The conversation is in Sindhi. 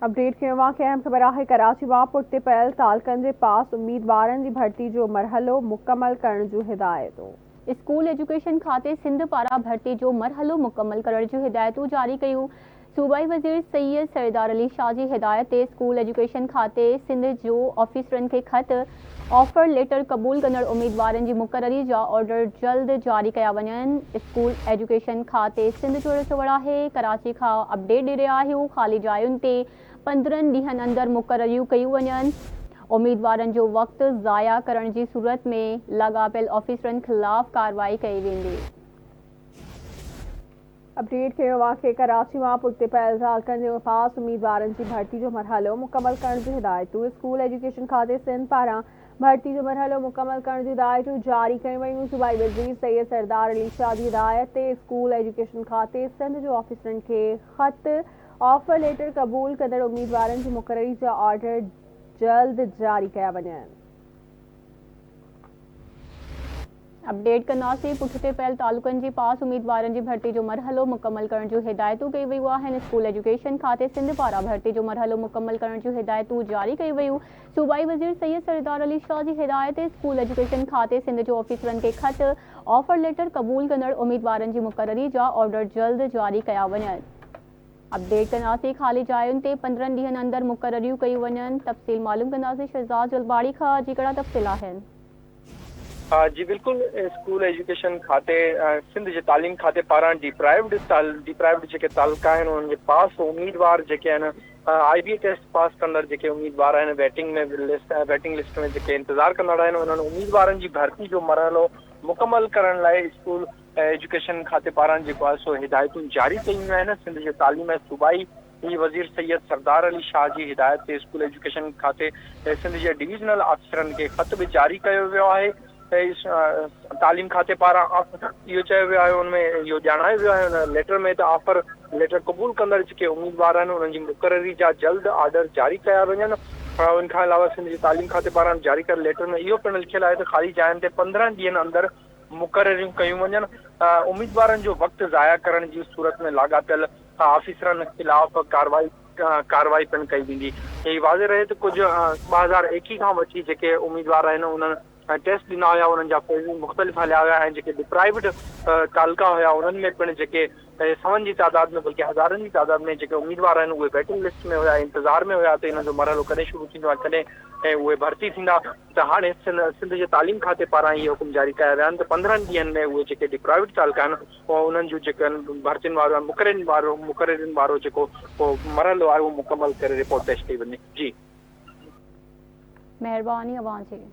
अपडेट कयूं اوهان کي اهم خبر آهي ڪراچي مان پٺتي پيل تعلقن جي پاس اميدوارن جي ڀرتي جو مرحلو مڪمل ڪرڻ جون هدايتون. اسڪول ايجوڪيشن کاتي سنڌ پاران ڀرتي جو مرحلو مڪمل ڪرڻ جون هدايتون جاري ڪيون. صوبائي وزير سيد سردار علي شاهه جي هدايت تي اسڪول ايجوڪيشن کاتي سنڌ جو آفيسرن کي خط، آفر ليٽر قبول ڪندڙ اميدوارن جي مقرري جا آرڊر جلد جاري ڪيا وڃن، اسڪول ايجوڪيشن کاتي سنڌ جو اهڙو چوڻ آهي، ڪراچي کان اپڊيٽ ڏئي رهيا آهيون، خالي جاين تي 15 ڏينهن اندر مقرريون ڪيون وڃن، اميدوارن جو وقت ضايع ڪرڻ جي صورت ۾ لاڳاپيل آفيسرن خلاف ڪارروائي ڪئي ويندي. اپڊيٽ ڪيو اوهان کي ڪراچي مان پٺتي پيل تعلقن جي پاس اميدوارن جي ڀرتي جو مرحلو مڪمل ڪرڻ جون هدايتون اسڪول ايجوڪيشن کاتي سنڌ پاران ڀرتي جو مرحلو مڪمل ڪرڻ جون هدايتون جاري ڪيون ويون صوبائي وزير سيد سردار علي شاهه جي هدايت تي اسڪول ايجوڪيشن کاتي سنڌ جو آفيسرن کي خط آفر ليٽر قبول ڪندڙ اميدوارن جي مقرري جا آرڊر جلد جاري ڪيا وڃن. اپڊيٽ ڪنداسين، پٺتي پيل تعلقن جي پاس اميدوارن جي ڀرتي جو مرحلو مڪمل ڪرڻ جون هدايتون ڪيون ويون آهن، اسڪول ايجوڪيشن کاتي سنڌ پاران ڀرتي جو مرحلو مڪمل ڪرڻ جون هدايتون جاري ڪيون ويون، صوبائي وزير سيد سردار علي شاهه جي هدايت تي اسڪول ايجوڪيشن کاتي سنڌ جو آفيسرن کي خط، آفر ليٽر قبول ڪندڙ اميدوارن جي مقرري جا آرڊر جلد جاري ڪيا وڃن. اپڊيٽ ڪنداسين، خالي جاين تي 15 ڏينهن اندر مقرريون ڪيون وڃن، تفصيل معلوم ڪنداسين شهزاد جلباڻي کان، جي ڪهڙا تفصيل آهن. جي بلڪل اسڪول ايجوڪيشن کاتي سنڌ جي تعليم کاتي پاران ڊيپرائيوڊ ڊيپرائيوڊ جيڪي تعلقا آهن انهن جي پاس اميدوار جيڪي آهن آء بي اي ٽيسٽ پاس ڪندڙ جيڪي اميدوار آهن ويٽنگ ۾ لسٽ ويٽنگ لسٽ ۾ جيڪي انتظار ڪندڙ آهن انهن اميدوارن جي ڀرتي جو مرحلو مڪمل ڪرڻ لاء اسڪول ايجوڪيشن کاتي پاران جيڪو آهي سو هدايتون جاري ڪيون ويون آهن سنڌ جي تعليم ۽ صوبائي هي وزير سيد سردار علي شاهه جي هدايت تي اسڪول ايجوڪيشن کاتي سنڌ جي ڊويزنل آفيسرن کي خط به جاري ڪيو ويو آهي. تعليم کاتي پاران اهو چيو ويو آهي ان ۾ اهو ڄاڻايو ويو آهي ان ليٽر ۾ ته آفر ليٽر قبول ڪندڙ جيڪي اميدوار آهن انهن جي مقرري جا جلد آرڊر جاري ڪيا وڃن. ان کان علاوه سنڌ جي تعليم کاتي پاران جاري ڪيل ليٽر ۾ اهو پڻ لکيل آهي ته خالي جاين تي 15 ڏينهن اندر مقرريون ڪيون وڃن، اميدوارن جو وقت ضايع ڪرڻ جي صورت ۾ لاڳاپيل آفيسرن خلاف ڪارروائي ڪارروائي پڻ ڪئي ويندي. هي واضح رهي ته ڪجهه 2021 کان وٺي جيڪي اميدوار آهن انهن ٽيسٽ ڏنا هيا انهن جا فيز مختلف هليا هيا ۽ جيڪي ڊپرائيوڊ تعلقا هيا انهن ۾ پڻ جيڪي سون جي تعداد ۾ بلڪه هزارن جي تعداد ۾ جيڪي اميدوار آهن اهي ويٽنگ لسٽ ۾ هيا انتظار ۾ هيا ته انهن جو مرحلو ڪڏهن شروع ٿيندو ۽ ڪڏهن اهي ڀرتي ٿيندا. ته هاڻي سنڌ جي تعليم کاتي پاران اهي حڪم جاري ڪيا ويا آهن ته 15 ڏينهن ۾ اهي جيڪي ڊپرائيوڊ تعلقا آهن انهن جون جيڪي آهن ڀرتين وارو ۽ مقررين وارو مقررين وارو جيڪو مرحلو آهي اهو مڪمل ڪري رپورٽ پيش ڪئي وڃي جي. مهرباني اوهان جي.